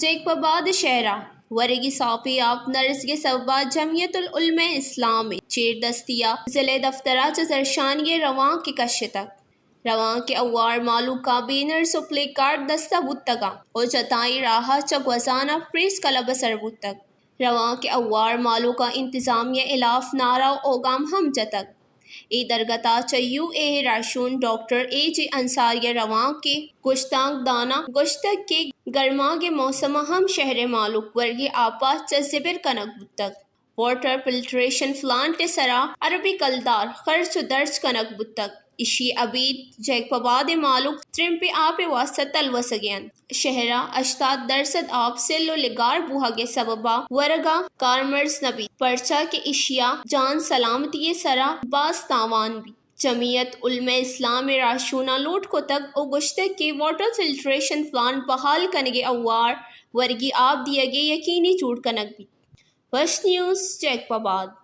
جیکب آباد شہر ءَ ورگی ساپی آپ نہ رسگ ءِ سبب ءَ جمعیت العلماء اسلام ءِ چیر دستی ءَ ضلع دفتر ءَ چہ زھرشانی ءِ روانک کش اتگ۔ روانک ءِ ہوار مھلوک ءَ بینرز ءُ پلے کارڈ دست ءَ بوتگ اَنت ءُ جتائیں راہ ءَ چہ گوزان ءَ پریس کلب ءَ سر بوتگ۔ روانک ءِ ہوار مھلوک ءَ انتظامیہ ءِ ھلاف نعرہ ءُ اوگام ھم جتگ۔ اے درگت ءَ چہ یو اے ءِ راھشون ڈاکٹر اے جے انصاری ءَ روانک ءِ گشتانک دان ءَ گوشتگ کہ گرماگ ءِ موسم ءَ ھم شھر ءِ مھلوک ورگی آپ ءَ چہ زبھر کنگ بوتگ۔ واٹر فلٹریشن پلانٹ ءِ سرا اربی کلدار خرچ ءُ درچ کنگ بوتگ۔ ایشی ءَ ابید جیکب آباد ءِ مھلوک ترمپیں آپ ءِ واستہ تلوسگ ءَ اَنت۔ شھر ءِ ھشتاد درسد آپ سل ءُ لگار بوھگ ءِ سبب ءَ ورگ ءَ کارمرز نہ بیت، پرچا کہ ایشی ءَ جان سلامتی ءِ سرا باز تاوان بیت۔ جمعیت علماء اسلام ءِ راھشوناں لوٹ کتگ ءُ گوشتگ کہ واٹر فلٹریشن پلانٹ بحال کنگ ءِ ہوار ورگی آپ دیگ ءِ یقینی جوڑ کنگ بیت۔ وش نیوز، جیکب آباد۔